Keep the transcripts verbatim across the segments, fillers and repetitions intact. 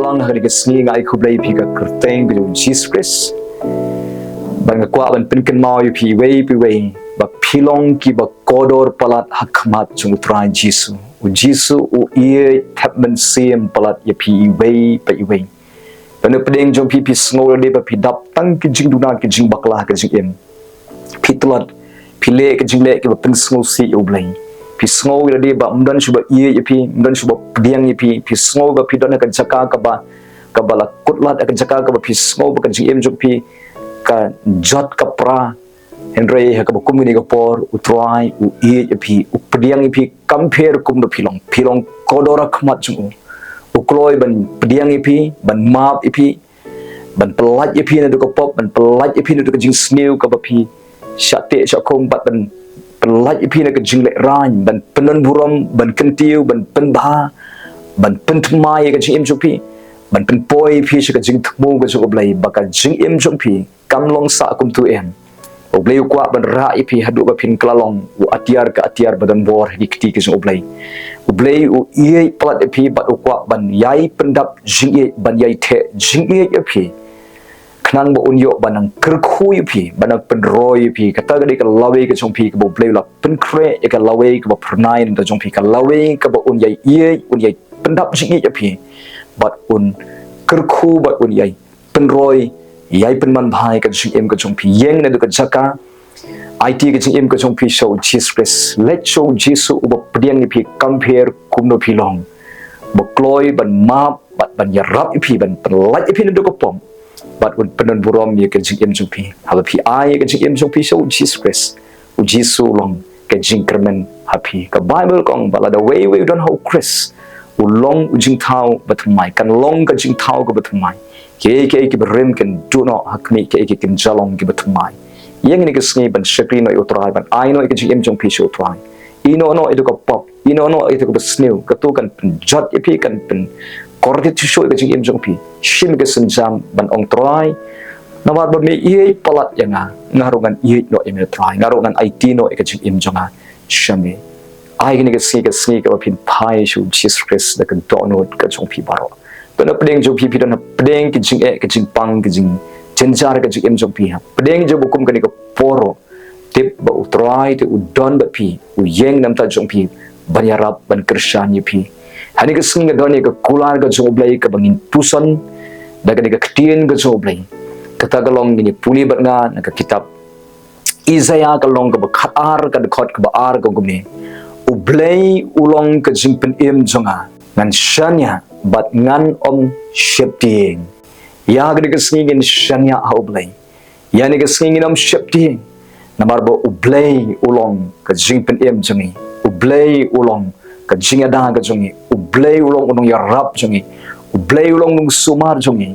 Nga ha kane ka sngi nga ai khublei ïa phi ha ka kyrteng ka jong u Jisu Khrist. Bad nga kwah ban pynkynmaw ïa phi iwei pa iwei ba phi long kiba kordor palat ha khmat jong u Trai Jisu. U Jisu u ïeit thep mynsiem palat ïa phi iwei pa iwei. Ba na pdeng jong phi phi sngew lade ba phi dap tang ki jingduna ki jingbakla ha ka jingim. Phi tlot, phi leh ki jingleh kiba pynsngewsih ïa u Blei. Phi sngew lade ba ym don shuh ba ïeit ïa phi, ym don shuh ba pdiang ïa phi. Phi sngew ba phi don ha ka jaka kaba, kaba la kut lad, ha ka jaka kaba phi sngew ba ka jingim jong phi ka jot ka pra. Hynrei ha kaba kum kane ka por u Trai u ïeit ïa phi, u pdiang ïa phi kam pher kumno phi long. Phi long kordor ha khmat jong u. U kloi ban pdiang ïa phi, ban map ïa phi, ban pyllait ïa phi naduh ka pop, ban pyllait ïa phi naduh ka jingsniew kaba phi shah teh shah khum, bad ban pyllait ïa phi na ka jinglehraiñ, ban pyndonburom, ban kyntiew, ban pynbha, ban pynthymmai ïa ka jingim jong phi, ban pynpoi ïa phi sha ka jingthmu ka jong u Blei, ba ka jingim jong phi kam long sah kumto em. U Blei u kwah ban rah ïa phi haduh ba phin kylla long u atiar ka atiar ba don bor ha ki kti ki jong u Blei. U Blei u ïeit palat ïa phi bad u kwah ban ïai pyndap jingïeit, ban ïai theh jingïeit ïa phi. Khnang ba un ïoh ban nang kyrkhu ïa phi, ban nang pynroi ïa phi. Kata ka dei ka lawei ka jong phi kaba u Blei u la pynkhreh ïa ka lawei kaba phyrnai na ka bynta jong phi, ka lawei kaba un ïai ïeit, un ïai pyndap jingïeit ïa phi. Bad un kyrkhu bad un ïai pynroi, ïai pynman bha ïa ka jingim ka jong phi. Ïeng naduh ka jaka, aiti ka jingim ka jong phi sha u Jisu Khrist. Leit sha u Jisu uba pdiang ïa phi kam pher kumno phi long. Ba kloi ban map, bad ban ïarap ïa phi, ban pyllait ïa phi naduh ka pop. Bad un pyndonburom ïa ka jingim jong phi. Haba phi ai ïa ka jingim jong phi sha u Jisu Khrist, u Jisu u long ka jingkyrmen ha phi. Ka Baibl ka ong ba lada uwei uwei u don ha u Khrist, u long u jingthaw bathymmai, kan long ka jingthaw kaba thymmai. Kiei kiei kiba rim kin duh noh, ha khmih kiei kiei kin jia long kiba thymmai. Ïeng ha kane ka sngi ban shakri noh ïa u Trai, ban ai noh ïa ka jingim jong phi sha u Trai. Ïehnoh noh ïa kato ka pop, ïehnoh noh ïa kato kaba sniew, kato kan pynjot ïa phi, kan pynkordit shuh shuh ïa ka jingim jong phi. Shim ïa ka sienjam ban ong, Trai, namar ba me ïeit palat ïa nga, nga ruh ngan ïeit noh ïa me Trai, nga ruh ngan aiti noh ïa ka jingim jong nga sha me. Ai kane ka sngi, ka sngi kaba phin phai sha u Jisu Khrist da ka dohnud ka jong phi baroh. Ba na pdeng jong phi phi don ha pdeng ka jingeh, ka jingpang, ka jingjynjar ka jingim jong phi, ha pdeng jong ba kum kane ka por ruh, tip ba u Trai te u don bad phi, u ïeng na ka bynta jong phi, ban ïarap, ban kyrshan ïa phi. Ha kane ka sngi nga don ïa ka kular ka jong u Blei kaba ngin puson da kane ka ktien ka jong u Blei. Kata ka long, ngin ïa pule bad nga na ka kitab Isaïah ka lynnong kaba khatar, ka dkhot kaba ar, ka kumne: U Blei u long ka jingpynim jong nga, ngan shaniah bad ngan ym sheptieng. Ïa kane ka sngi ngin shaniah ha u Blei. Ïa kane ka sngi ngin ym sheptieng. Namar ba u Blei u long ka jingpynim jong ngi. U Blei u long ka jingïada ka jong ngi. U Blei u long u nongïarap jong ngi. U Blei u long u nongsumar jong ngi.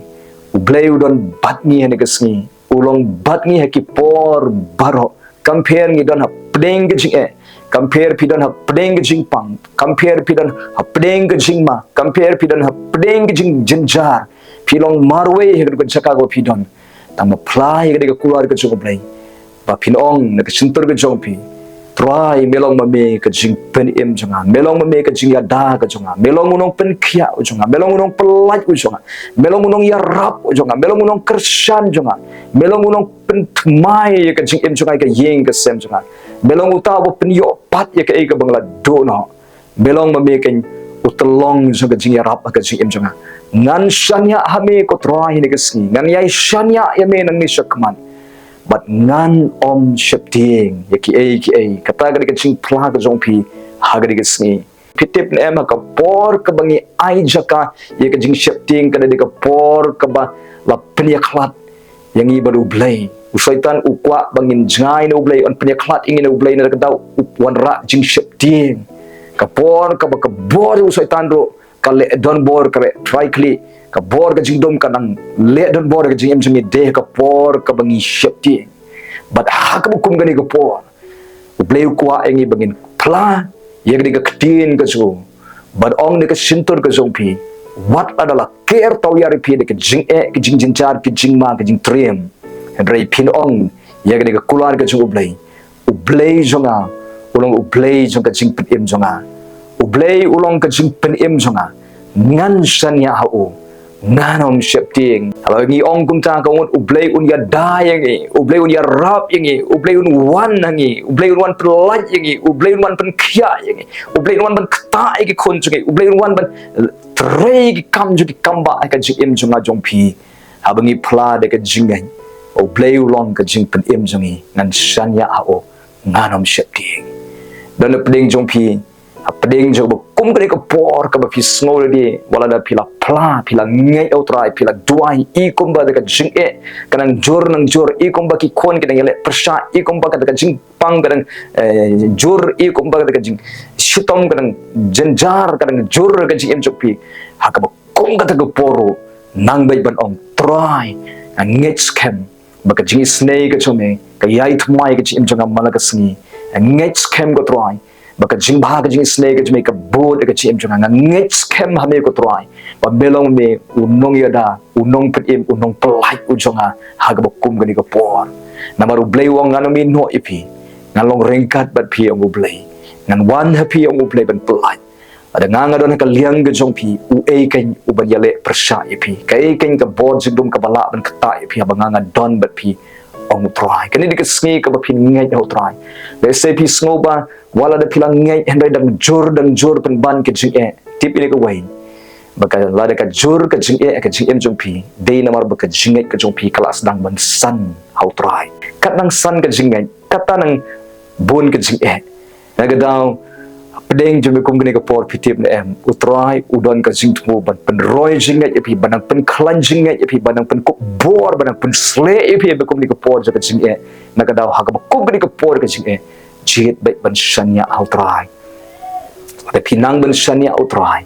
U Blei u don bad ngi ha kane ka sngi. U long bad ngi ha ki por baroh. Kam pher ngi don ha pdeng ka jingeh, kam pher phi don ha pdeng ka jingpang, kam pher phi don ha pdeng ka jingma, kam pher phi don ha pdeng ka jingjynjar. Phi long marwei ha ka jaka kaba phi don. Tang ma phla ïa kane ka kular ka jong u Blei, ba phin ong na ka shyntur ka jong phi: Trai, me long ma me ka jingpynim jong nga, me long ma me ka jingïada ka jong nga, me long u nongpynkhiah u jong nga, me long u nongpyllait u jong nga, me long u nongïarap u jong nga, me long u nongkyrshan jong nga, me long u nongpynthymmai ïa ka jingim jong nga, ïa ka ïing ka sem jong nga, me long uta uba pynïoh pat ïa kaei kaba nga la duh noh. Me long ma me keiñ u tyllong jong ka jingïarap ha ka jingim jong nga. Ngan shaniah ha me ko Trai ha kane ka sngi. Ngan ïai shaniah ïa me nangne shakhmat. Bad ngan ym sheptieng ïa kiei kiei. Kata ka dei ka jingphla ka jong phi ha kane ka sngi. Phi tip ne em, ha ka por kaba ngi ai jaka ïa ka jingsheptieng, ka dei ka por kaba la pynïakhlad ïa ngi bad u Blei. U Soitan u kwah ba ngin jngai na u Blei, yn pynïakhlad ïa ngi na u Blei, na ka daw u wanrah jingsheptieng. Ka por kaba ka bor u Soitan ruh ka leh donbor, ka leh trai khlieh, ka bor ka jingdum ka nang leh donbor ha ka jingim jong ngi, dei ha ka por kaba ngi sheptieng. Bad ha kaba kum kane ka por, u Blei u kwah ïa ngi ba ngin phla ïa kane ka ktien ka jong u, bad ong na ka shyntur ka jong phi, wat lada la ker tawiar ïa phi da ka jingeh, ka jingjynjar, ka jingma, ka jingtriem, hynrei phin ong ïa kane ka kular ka jong u Blei: U Blei jong nga u long u Blei jong ka jingpynim jong nga. U Blei u long ka jingpynim jong nga. Ngan shaniah ha u. Ngan ym sheptieng. Haba ngi ong kumta ka mut U Blei un ïada ïa ngi, U Blei un ïarap ïa ngi, U Blei un wan ha ngi, U Blei un wan pyllait ïa ngi, U Blei un wan pynkhiah ïa ngi, U Blei un wan ban ktah ïa ki khun jong ngi, U Blei un wan ban trei ki kam jong ki kam ba ha ka jingim jong nga jong phi. Haba ngi phla da ka jingngeit, U Blei u long ka jingpynim jong ngi, ngan shaniah ha u, ngan ym sheptieng. Don na pdeng jong phi, ha pdeng jong ba kum kane ka por kaba phi sngew lade, wat la da phi la phla, phi la ngeit ha U Trai, phi la duwai, i kumba da ka jingeh ka nang jur nang jur, i kumba ki khun ki nang ïaleh pyrshah, i kumba ka da ka jingpang ka nang, eh, jur, i kumba ka da ka jingshitom ka nang jynjar, ka nang jur ka jingim jong phi. Ha kaba kum kata ka por ruh, nang beit ban ong, Trai, nga ngeit skhem ba ka jingisynei ka jong me ka ïai thymmai ka jingim jong nga man la ka sngi. Nga ngeit skhem ko Trai ba ka jingbha ka jingisynei ka jong me ka bud ka jingim jong nga. Nga ngeit skhem ha me ko Trai ba me long me u nongïada, u nongpynim, u nongpyllait u jong nga ha kaba kum kane ka por. Namar U Blei u ong, ngan ym ïehnoh ïa phi, ngan long ryngkat bad phi, ong U Blei. Ngan wan ha phi, ong U Blei, ban pyllait. Lada nga nga don ha ka liang ka jong phi, uei kein uban ïaleh pyrshah ïa phi? Kaei kein ka bor jingdum kaba lah ban ktah ïa phi haba nga nga don bad phi, ong U Trai. Kane dei ka sngi kaba phin ngeit ha U Trai. Lehse phi sngew ba wat la da phi la ngeit hynrei dang jur dang jur pynban ka jingeh. Tip ïa kawei, ba ka, lada ka jur ka jingeh ka jingim jong phi, dei namar ba ka jingngeit ka jong phi ka la sdang ban san ha U Trai. Kat nang san ka jingngeit, kata nang bun ka jingeh. Na ka daw, pdeng jong me kum kane ka por, phi tip ne em, U Trai u don ka jingthmu ban pynroi jingngeit ïa phi, ban nang pynkhlaiñ jingngeit ïa phi, ban nang pynkup bor, ban nang pynshlei ïa phi ha me kum kane ka por jong ka jingeh. Na ka daw, ha kaba kum kane ka por ka jingeh, jied beit ban shaniah ha U Trai. Lada phi nang ban shaniah ha U Trai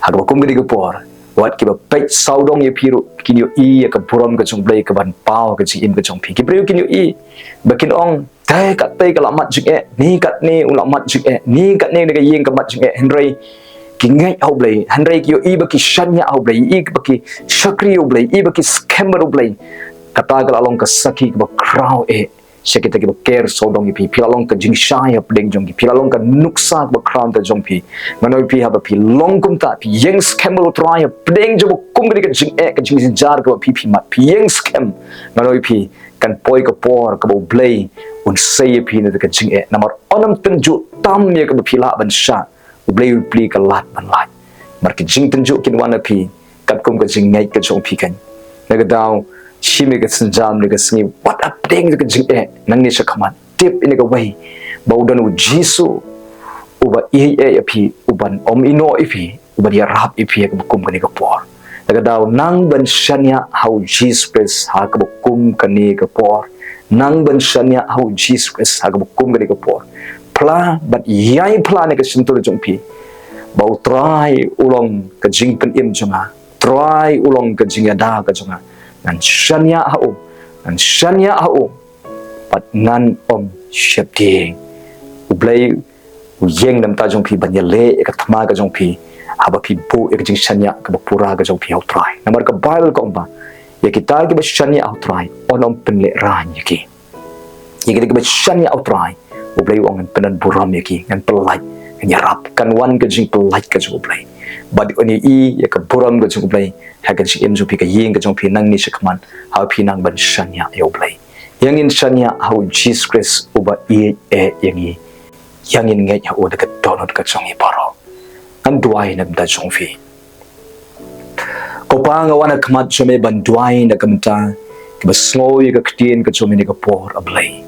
ha kaba kum kane ka por, wat kiba peit sawdong ïa phi ruh kin ïohi ïa ka burom ka jong U Blei kaban paw ka jingim ka jong phi. Ki briew kin ïohi ba kin ong, te katei ka la mat jingeh, ne katne u la mat jingeh, ne katne ne ka ïing ka mat jingeh, hynrei ki ngeit ha U Blei, hynrei ki ïohi ba ki shaniah ha U Blei, ïohi ba ki shakri U Blei, ïohi ba ki skhem bad U Blei. Kata ka la long ka sakhi kaba khraw eh sha kita kiba ker sawdong ïa phi. Phi la long ka jingshai ha pdeng jong ki, phi la long ka nuksa kaba khraw ha jong phi. Ngan ong ïa phi, haba phi long kumta, phi ïeng skhem bad U Trai ha pdeng jong ba kum kane ka jingeh ka jingjynjar kaba phi phi mad, phi ïeng skhem, ngan ong ïa phi, kan poi ka por kaba U Blei un sei ïa phi na ka jingeh. Namar un ym tynjuh tam ïa kaba phi lah ban shah, U Blei u plie ka lad ban lait. Namar ki jingtynjuh kin wan ha phi katkum ka jingngeit ka jong phi kein. Na ka daw, shim ïa ka sienjam na ka sngi, wat ha pdeng ka jingeh, nangne shakhmat, tip ïa kawei, ba u don U Jisu uba ïeit eh ïa phi, uban ym ïehnoh ïa phi, uban ïarap ïa phi ha kaba kum kane ka por. Na ka daw, nang ban shaniah ha U Jisu Khrist ha kaba kum kane ka por. Nang ban shaniah ha U Jisu Khrist ha kaba kum kane ka por. Phla bad ïai phla na ka shyntur jong phi ba U Trai u long ka jingpynim jong nga, Trai u long ka jingïada ka jong nga. Ngan shaniah ha u, ngan shaniah ha u, bad ngan ym sheptieng. U Blei u ïeng na ka bynta jong phi ban ïaleh ïa ka thma ka jong phi haba phi buh ïa ka jingshaniah kaba pura ka jong phi ha U Trai. Namar ka Baibl ka ong ba ïa kita kiba shaniah ha U Trai un ym pynlehraiñ ïa ki. Ïa kita kiba shaniah ha U Trai, U Blei u ong, ngan pyndon burom ïa ki, ngan pyllait, ngan ïarap. Kan wan ka jingpyllait ka jong U Blei. Bad un ïohi ïa ka burom ka jong U Blei ha ka jingim jong phi, ka ïing ka jong phi, nangne shakhmat, haba phi nang ban shaniah ïa U Blei. Ïa ngin shaniah ha U Jisu Khrist uba ïeit eh ïa ngi. Ïa ngin ngeit ha u da ka dohnud ka jong ngi baroh. Ngan duwai na ka bynta jong phi. Ko Pa, nga wan ha khmat jong me ban duwai na ka bynta kiba sngew ïa ka ktien ka jong me ha kane ka por, A Blei.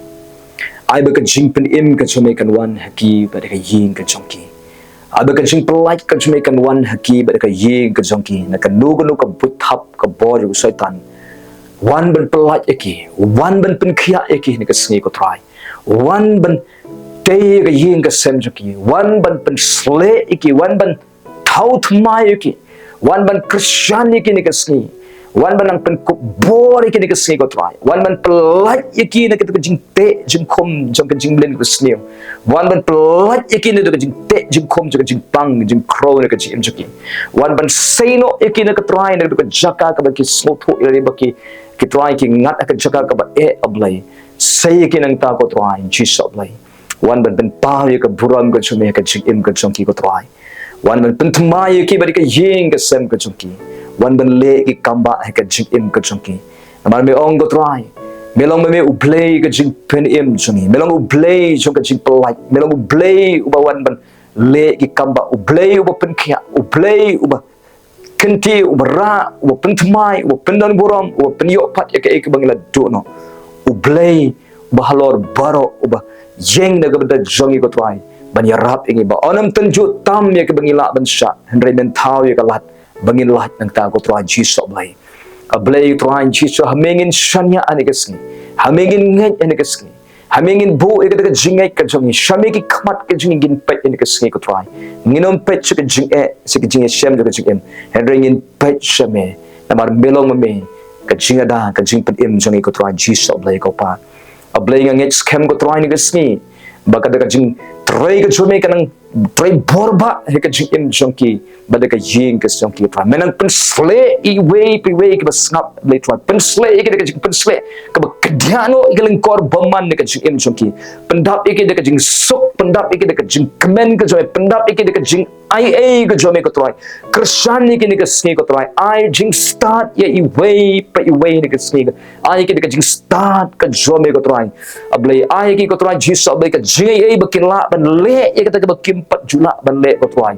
Ai ba ka jingpynim ka jong me kan wan ha ki bad ha ka ïing ka jong ki. Ai ba ka jingpyllait ka jong me kan wan ha ki bad ha ka ïing ka jong ki na kano kano ka buit thap ka bor u Soitan. Wan ban pyllait ïa ki, wan ban pynkhiah ïa ki ha kane ka sngi, ko Trai. Wan ban tei ïa ka ïing ka sem jong ki, wan ban pynshlei ïa ki, wan ban thaw thymmai ïa ki, wan ban kyrshan ïa ki ha kane ka sngi, wan ban nang pynkup bor ïa ki ha kane ka sngi, ko Trai. Wan ban pyllait ïa ki na kata ka jingteh jingkhum jong ka jingmlien kaba sniew. Wan ban pyllait ïa ki na kata ka jingteh jingkhum jong ka jingpang jingkhrew na ka jingim jong ki. Wan ban sei noh ïa ki, ko Trai, na kata ka jaka kaba ki sngewthuh ïa lade ba ki, ko Trai, ki ngat ha ka jaka kaba eh, A Blei. Sei ïa ki nangta, ko Trai Jisu, A Blei. Wan ban pynpaw ïa ka burom ka jong me ha ka jingim ka jong ki, ko Trai. Wan ban pynthymmai ïa ki bad ïa ka ïing ka sem ka jong ki. Wan ban leh ki kam ba ha ka jingim ka jong ki. Namar me ong ko Trai, me long me, me U Blei ka jingpynim jong ngi. Me long U Blei jong ka jingpyllait. Me long U Blei uba wan ban leh ki kam ba, U Blei uba pynkhiah, U Blei uba kynti, uba rah, uba pynthymmai, uba pyndon burom, uba pynïoh pat ïa kaei kaba ngi la duh noh. U Blei uba halor baroh, uba ïeng na ka bynta jong ngi ko Trai, ban ïarap ïa ngi ba yn ym tynjuh tam ïa kaba ngi lah ban shah, hynrei men thaw ïa ka lad ba ngin lait nangta ko Trai Jisu Blei. A Blei Trai Jisu, ha me ngin shaniah ha kane ka sngi. Ha me ngin ngeit ha kane ka sngi. Ha me ngin buh ïa kata ka jingngeit ka jong ngi. Sha me ki khmat ka jong ngi ngin peit ha kane ka sngi ko Trai. Ngin ym peit sha ka jingeh, sha ka jingïashem jong ka jingim. Hynrei ngin peit sha me. Namar me long me, ka jingada, ka jingpynim jong ngi ko Trai Jisu Blei ko Pa. A Blei nga ngeit skhem ko Trai ha kane ka sngi ba kata ka jingtrei ka jong me kan nang trei bor bha ha ka jingim jong ki bad ha ka ïing ka jong ki Trai. Me nang pynsleh iwei pa iwei kiba sngap Blei Trai. Pynsleh ïa ki da ka jingpynsleh kaba kdiah noh ïa ka lyngkor bymman ha ka jingim jong ki. Pyndap ïa ki da ka jingsuk, pyndap ïa ki da ka jingkmen ka jong me, pyndap ïa ki da ka jingaiei ka jong me ko Trai. Kyrshan ïa ki ha kane ka sngi ko Trai. Ai jingstad ïa iwei pa iwei ha kane ka sngi. Ai ïa ki da ka jingstad ka jong me ko Trai. A Blei, ai ïa ki ko Trai Jisu, a Blei, ka jingaiei ba kin lah ban leh ïa kata kaba kim pat ju lah ban leh ko Trai.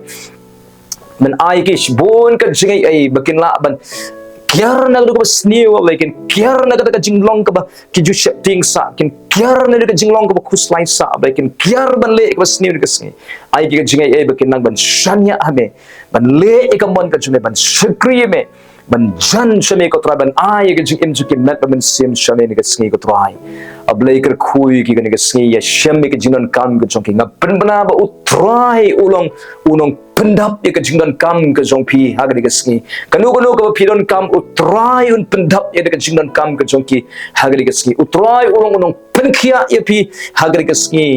Men ai ïa ki shibun ka jingaiei ba kin lah ban kiar na kata kaba sniew, a Blei, kin kiar na kata ka jinglong kaba ki ju sheptieng sah, kin kiar na ka jinglong kaba khuslai sah, a Blei, kin kiar ban leh kaba sniew ha kane ka sngi. Ai ïa ki ka jingaiei ba kin nang ban shaniah ha me, ban leh ïa ka mon ka jong me, ban shakri ïa me, ban jan sha me ko Trai, ban ai ïa ka jingim jong ki met bad mynsiem sha me ha kane ka sngi ko Trai. A Blei, kyrkhu ïa ki ha kane ka sngi, ïashem ïa ka jingdonkam ka jong ki. Nga pynbna ba U Trai u long, u nongpyndap ïa ka jingdonkam ka jong phi ha kane ka sngi. Kano kano kaba phi donkam, U Trai un pyndap ïa ka jingdonkam ka jong ki ha kane ka sngi. U Trai u long u nongpynkhiah ïa phi ha kane ka sngi.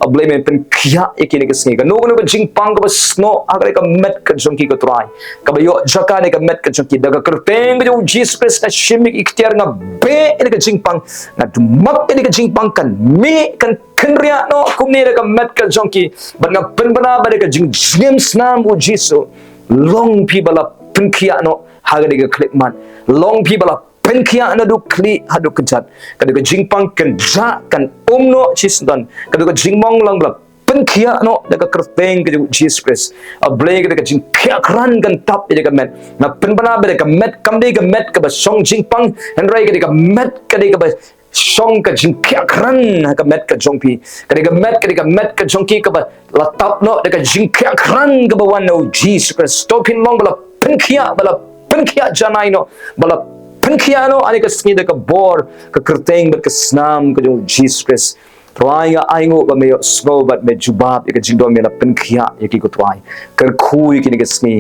A Blei, men pynkhiah ïa ki ha kane ka sngi. Kano kano ka jingpang kaba snoh ha kane ka met ka jong ki ko Trai, kaba ïoh jaka ha kane ka met ka jong ki, da ka kyrteng ka jong U Jisu Khrist nga shim ïa ki ikhtiar, nga beh ïa ka jingpang, nga dumap ïa ka jingpang, kan mih, kan kynriah noh kumne da ka met ka jong ki. Bad nga pynbna ba da ka jingjngim snam, U Jisu, long phi ba la pynkhiah noh ha kane ka khyllipmat. Long phi ba la pynkhiah naduh khlieh haduh kjat. Kata ka jingpang kan jah, kan um noh shisyndon. Kata ka jingmong long ba la pynkhiah noh da ka kyrteng ka jong U Jisu Khrist. A Blei, kata ka jingkhiah krat kan tap ïa ka met. Nga pynbna ba da ka met kam dei ka met kaba shong jingpang, hynrei ka dei ka met, ka dei kaba shong ka jingkhiah krat ha ka met ka jong phi. Ka dei ka met, ka dei ka met ka jong ki kaba la tap noh da ka jingkhiah krat kaba wan na U Jisu Khrist. To phin long ba la pynkhiah, ba la pynkhiah janai noh, ba la pynkhiah noh ha kane ka sngi da ka bor, ka kyrteng bad ka snam ka jong U Jisu Khrist. Trai, nga ainguh ba me ïohsngew bad me jubab ïa ka jingdon, me la pynkhiah ïa ki ko Trai. Kyrkhu ïa ki ha kane ka sngi,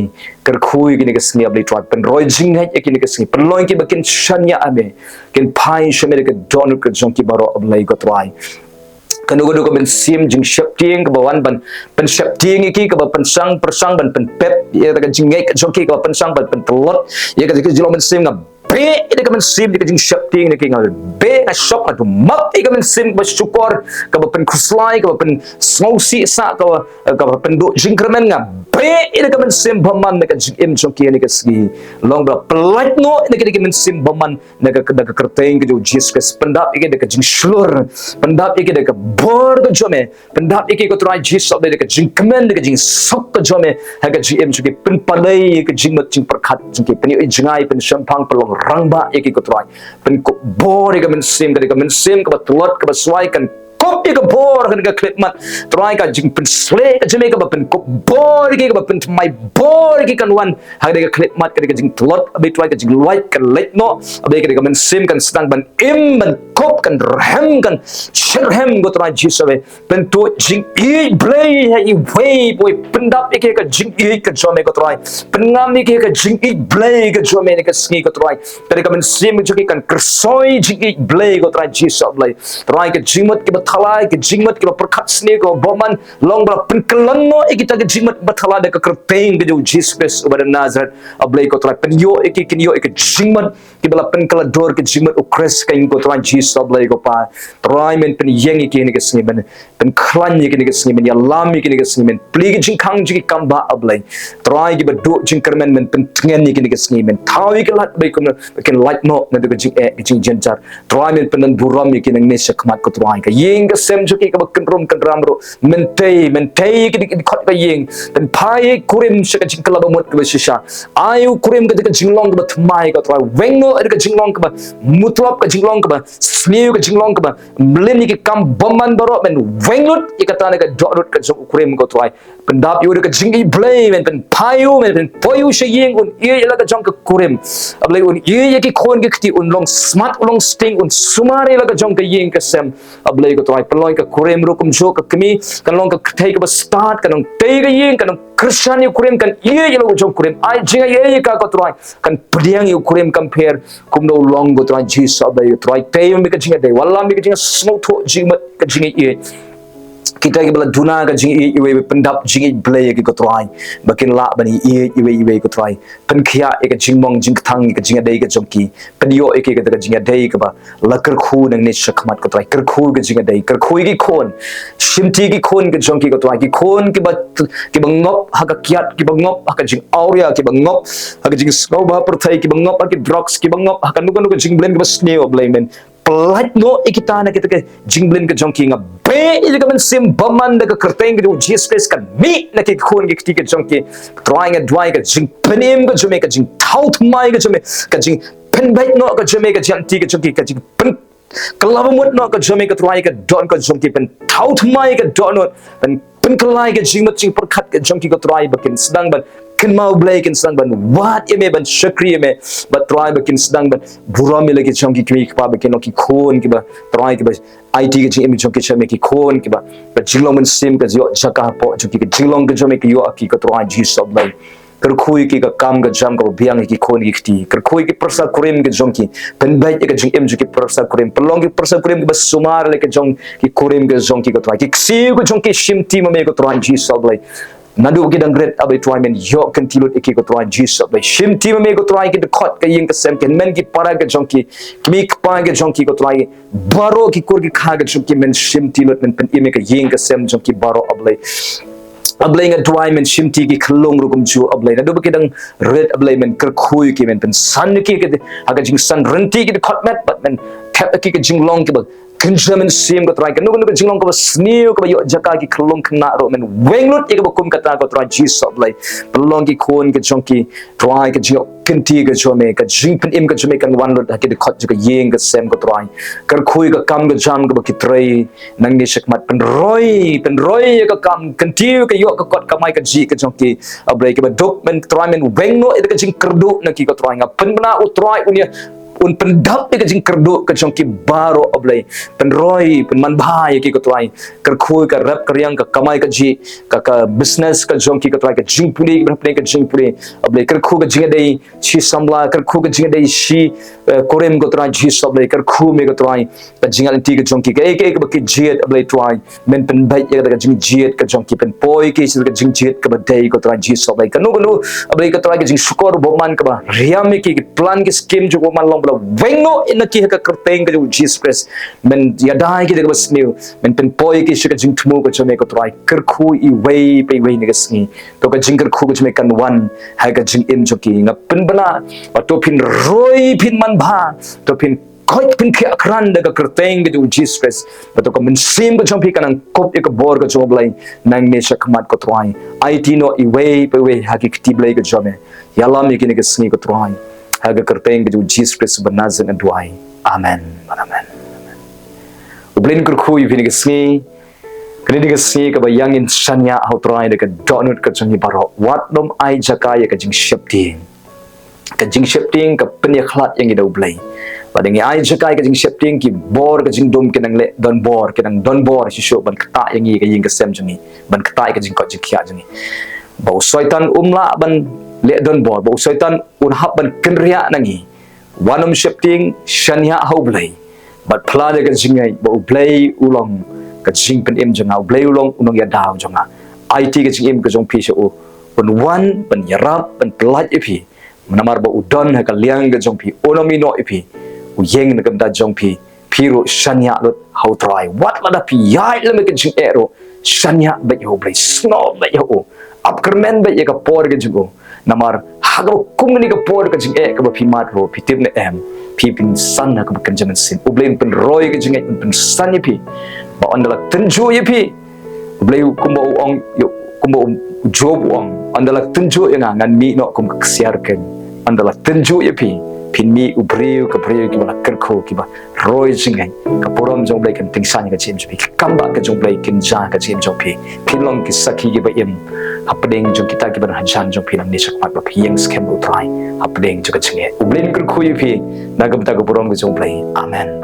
kyrkhu ïa ki ha kane ka sngi, a Blei Trai. Pynroi jingngeit ïa ki ha kane ka sngi. Pynlong ïa ki ba kin shaniah ha me, kin phai sha me da ka dohnud ka jong ki baroh, a Blei ko Trai. Kano kano ka mynsiem jingsheptieng kaba wan ban pynsheptieng ïa ki, kaba pynshang pyrshang ban pynpep ïa ka jingngeit ka jong ki, kaba pynshang ban pyntlot ïa ka jingïaseng mynsiem, nga beh ïa ka mynsiem ïa ka jingsheptieng ïa ki, nga beh, nga shok, nga dumap ïa ka mynsiem kaba shukor, kaba pynkhuslai, kaba pynsngewsih sah, kaba, kaba pynduh jingkyrmen, nga beh ïa ka mynsiem bymman na ka jingim jong ki ha kane ka sngi. Long ba la pyllait noh ïa ka mynsiem bymman na ka, da ka kyrteng ka jong U Jisu Khrist. Pyndap ïa ki da ka jingshlur, pyndap ïa ki da ka bor ka jong me, pyndap ïa ki ko Trai Jisu, da ka jingkmen, da ka jingsuk ka jong me ha ka jingim jong ki. Pynpalei ïa ka jingmut jingpyrkhat jong ki, pynïohi jngai, pynshemphang, pynlong rangbah ïa ki ko Trai. Pynkup bor ïa ka mynsiem, ka dei ka mynsiem kaba tlot, kaba swai, kan kup ïa ka bor ha kane ka khyllipmat. Trai, ka jingpynsleh ka jong me kaba pynkup bor ïa ki, kaba pynthymmai bor ïa ki kan wan ha kane ka khyllipmat, ka dei ka jingtlot, a Blei Trai, ka jinglait kan lait noh, a Blei, ka dei ka mynsiem kan sdang ban im, ban kup, kan rhem, kan shitrhem ko Trai Jisu, a Blei. Pynduh jingïeit Blei ha iwei pa iwei, pyndap ïa ki ha ka jingïeit ka jong me ko Trai. Pynngam ïa ki ha ka jingïeit Blei ka jong me ha kane ka sngi ko Trai. Ka dei ka mynsiem ka jong ki kan kyrsoi jingïeit Blei ko Trai Jisu, a Blei. Trai, ka jingmut kiba thala, ïa ki jingmut kiba pyrkhat sniew kiba bymman, long ba la pynkylla noh ïa kita ki jingmut ba thala da ka kyrteng ka jong u Jisu Khrist uba na Nasareth. A Blei ko Trai, pynïoh ïa ki, kin ïoh ïa ki jingmut kiba la pynkylla dur ki jingmut u Khrist ka ïing ko Trai Jisu, a Blei ko Pa. Trai men pynïeng ïa ki ha kane ka sngi, men pynkhlaiñ ïa ki ha kane ka sngi, men ïalam ïa ki ha kane ka sngi, men plie ki jingkhang jong ki kam ba, a Blei. Trai kiba duh jingkyrmen men pyntngen ïa ki ha kane ka sngi, men thaw ïa ki lad ba kin, ba kin lait noh na ka jingeh, ka jingjynjar. Trai men pyndon burom ïa ki nangne shakhmat ko Trai. Ka ïing ka sem jong ki kaba kynrum kynram ruh, men tei, men tei ïa ki dkhot ka ïing. Pynphai ïa u kurim sha ka jingkylla bamut kaba shisha. Ai u kurim ka dei ka jinglong kaba thymmai ko Trai. Weng noh ïa ka jinglong kaba mutlop, ka jinglong kaba sniew, ka jinglong kaba mlien ïa ki kam bymman baroh, men weng lut ïa kata na ka dohnud ka jong u kurim ko Trai. Pyndap ïa u da ka jingïeit Blei, men pynphai ïa u, men pynpoi ïa u sha ïing, un ïeit ïa la ka jong ka kurim. A Blei, un ïeit ïa ki khun ki kti, un long smat, un long sting, un sumar ïa la ka jong ka ïing ka sem. A Blei ko Trai, pynlong ka kurim ruh kumjuh, ka kmie kan long ka kynthei kaba stad, kan long tei ka ïing, kan long kyrshan ïa u kurim, kan ïeit ïa la ka jong kurim. Ai jingïeit ïa ka ko Trai, kan pdiang ïa u kurim, kan pher kumno u long ko Trai Jisu, a Blei ko Trai. Tei me ka jingïadei, wallam me ka jingsngewthuh, jingmut, ka jingïeit. Kita kiba la duna ka jingïeit iwei iwei, pyndap jingïeit Blei ïa ki ko Trai, ba kin lah ban ïeit iwei iwei ko Trai. Pynkhiah ïa ka jingmong jingkthang ïa ka jingïadei ka jong ki. Pynïoh ïa ki kata ka jingïadei kaba la kyrkhu nangne shakhmat ko Trai. Kyrkhu ka jingïadei, kyrkhu ïa ki khun. Shimti ki khun ka jong ki ko Trai. Ki khun kiba, kiba ngop ha ka kiad, kiba ngop ha ka jingawria, kiba ngop ha ka jingsngewbha pyrthei, kiba ngop ha ki drugs, kiba ngop ha kano kano ka jingblei kaba sniew, a Blei, men pynlait noh ïa kita na kita ka jingblei ka jong ki. Nga beh ïa ka mynsiem bymman da ka kyrteng ka jong u Jisu Khrist, kan mih na ki khun ki kti ka jong ki. Trai nga duwai ka jingpynim ka jong me, ka jingthaw thymmai ka jong me, ka jingpynbeit noh ka jong me, ka jingïeit ka jong ki, ka jingpyn, ka la bamut noh ka jong me ko Trai, ka dohnud ka jong ki, pynthaw thymmai ka dohnud, pyn, pynkylla ïa ka jingmut jingpyrkhat ka jong ki ko Trai, ba kin sdang ban kynmaw Blei, kin sdang ban wad ïa me, ban shakri ïa me, ba Trai ba kin sdang ban burom ïa la ki jong ki kmie ki kpa, ba kin long ki khun kiba Trai kiba aiti ka jingim jong ki sha me, ki khun kiba, ka jinglong mynsiem ka ïoh jaka hapoh jong ki, ka jinglong ka jong me ka ïoh ha ki ko Trai Jisu Blei. Kyrkhu ïa ki ka kam ka jam kaba biang ïa ki khun ki kti. Kyrkhu ïa ki pyrsa kurim ka jong ki. Pynbeit ïa ka jingim jong ki pyrsa kurim. Pynlong ki pyrsa kurim kiba sumar ïa la ka jong ki kurim ka jong ki ko Trai. Ki ksiew ka jong ki shimti ma me ko Trai Jisu Blei. Naduh ki dang rit, a Blei Trai, men ïoh kynti lut ïa ki ko Trai Jisu Blei. Shimti ma me ko Trai, ki dkhot ka ïing ka sem, ki hynmen ki para ka jong ki, kmie kpa ka jong ki ko Trai. Baroh ki kur ki kha ka jong ki men shimti lut, men pynim ïa ka ïing ka sem jong ki baroh, a Blei. A Blei nga duwai men shimti ki khyllung ruh kumjuh, a Blei. Naduh ba ki dang rit, a Blei, men kyrkhu ïa ki, men pynsan ïa ki ha ka jingsan rynti ki dkhot met, bad men thep ïa ki ka jinglong kiba kynja mynsiem ko Trai, kano kano ka jinglong kaba sniew kaba ïoh jaka ha ki khyllung khynnah ruh, men weng lut ïa kaba kum kata ko Trai Jisu Blei. Pynlong ki khun ka jong ki Trai, ka jingïoh kynti ka jong me, ka jingpynim ka jong me kan wan lut ha ki dkhot jong ka ïing ka sem ko Trai. Kyrkhu ïa ka kam ka jam kaba ki trei nangne shakhmat, pynroi, pynroi ïa ka kam, kynti ïa ka ïoh ka kot kamai kajih ka jong ki, a Blei, kiba duk, men Trai, men weng noh ïa ka jingkyrduh na ki ko Trai. Nga pynbna u Trai un ïa, un pyndap ïa ka jingkyrduh ka jong ki baroh, a Blei. Pynroi, pynmanbha ïa ki ko Trai. Kyrkhu ka rep ka riang, ka kamai kajih, ka, ka business ka jong ki ko Trai, ka jingpule, ka jingpule, a Blei. Kyrkhu ka jingïadei shi samla, kyrkhu ka jingïadei shi, eh, kurim ko Trai Jisu Blei, kyrkhu me ko Trai. Ka jingïaid lynti ka jong ki, kaei kaei kaba ki jied, a Blei Trai, men pynbeit ïa ka jingjied ka jong ki, pynpoi ki sha ka jingjied kaba dei ko Trai Jisu Blei. Kano kano, a Blei ko Trai, ka jingshukor bymman kaba riam ïa ki, ki plan ki skim jong bymman long ba la weng noh na ki ha ka kyrteng ka jong Jisu Khrist. Men ïada ïa ki da kaba sniew, men pynpoi ki sha ka jingthmu ka jong me ko Trai. Kyrkhu iwei pa iwei na ka sngi. To ka jingkyrkhu ka jong me kan wan ha ka jingim jong ki. Nga pynbna ba to phin roi, phin manbha, to phin koit, phin thiah krat da ka kyrteng ka jong Jisu Khrist. Ba to ka mynsiem ka jong phi kan nang kup ïa ka bor ka jong u Blei nangne shakhmat ko Trai. Aiti noh iwei pa iwei ha ki kti Blei ka jong me. Ïalam ïa ki na ka sngi ko Trai. Ha ka kyrteng ka jong Jisu Khrist ba Nasaret nga duwai. Amen. Amen. U Blei un kyrkhu ïa phi na ka sngi. Kane dei ka sngi kaba ïa ngin shaniah ha u Trai da ka dohnud ka jong ngi baroh. Wat nym ai jaka ïa ka jingsheptieng. Ka jingsheptieng ka pynïakhlad ïa ngi da u Blei. Bad ynda ngi ai jaka ïa ka jingsheptieng, ki bor ka jingdum ki nang leh donbor, ki nang donbor shisha ban ktah ïa ngi, ka ïing ka sem jong ngi, ban ktah ïa ka jingkoit jingkhiah jong ngi. Ba u Soitan um lah ban leh donbor, ba u Soitan un hap ban kynriah na ngi. Wat nym sheptieng, shaniah ha u Blei. Bad phla da ka jingngeit ba u Blei u long ka jingpynim jong nga, U Blei u long u nongïada jong nga. Aiti ka jingim ka jong phi sha u, un wan ban ïarap, ban pyllait ïa phi. Namar ba u don ha ka liang ka jong phi, un ym ïehnoh ïa phi. U ïeng na ka bynta jong phi. Phi ruh shaniah lut ha U Trai. Wat lada phi ïaid lem ka jingeh ruh, shaniah beit ha U Blei, sngewbha beit ha u. Ap kyrmen beit ïa ka por ka jong u. Namar ha kaba kum kane ka por ka jingeh kaba phi mad ruh, phi tip ne em, phi pynsan ha kaba kynja mynsiem. U Blei un pynroi ka jingeh, un pynsan ïa phi. Ba ynda la tynjuh ïa phi, U Blei kumba u ong, ïa, kumba u Job u ong, ynda la tynjuh ïa nga, ngan mih noh kum ka ksiar keiñ. Ynda la tynjuh ïa phi, phin mih u briew ka briew kiba la kyrkhu, kiba roi jingngeit. Ka burom jong U Blei kan tyngshaiñ ka jingim jong phi. Ki kam ba ka jong U Blei kin jia ka jingim jong phi. Phin long ki sakhi kiba im hapdeng jong kita kiba don hajan jong phi nangne shakhmat ba phi ïeng skhem U Trai hapdeng jong ka jingeh. U Blei un kyrkhu ïa phi na ka bynta ka burom ka jong U Blei. Amen.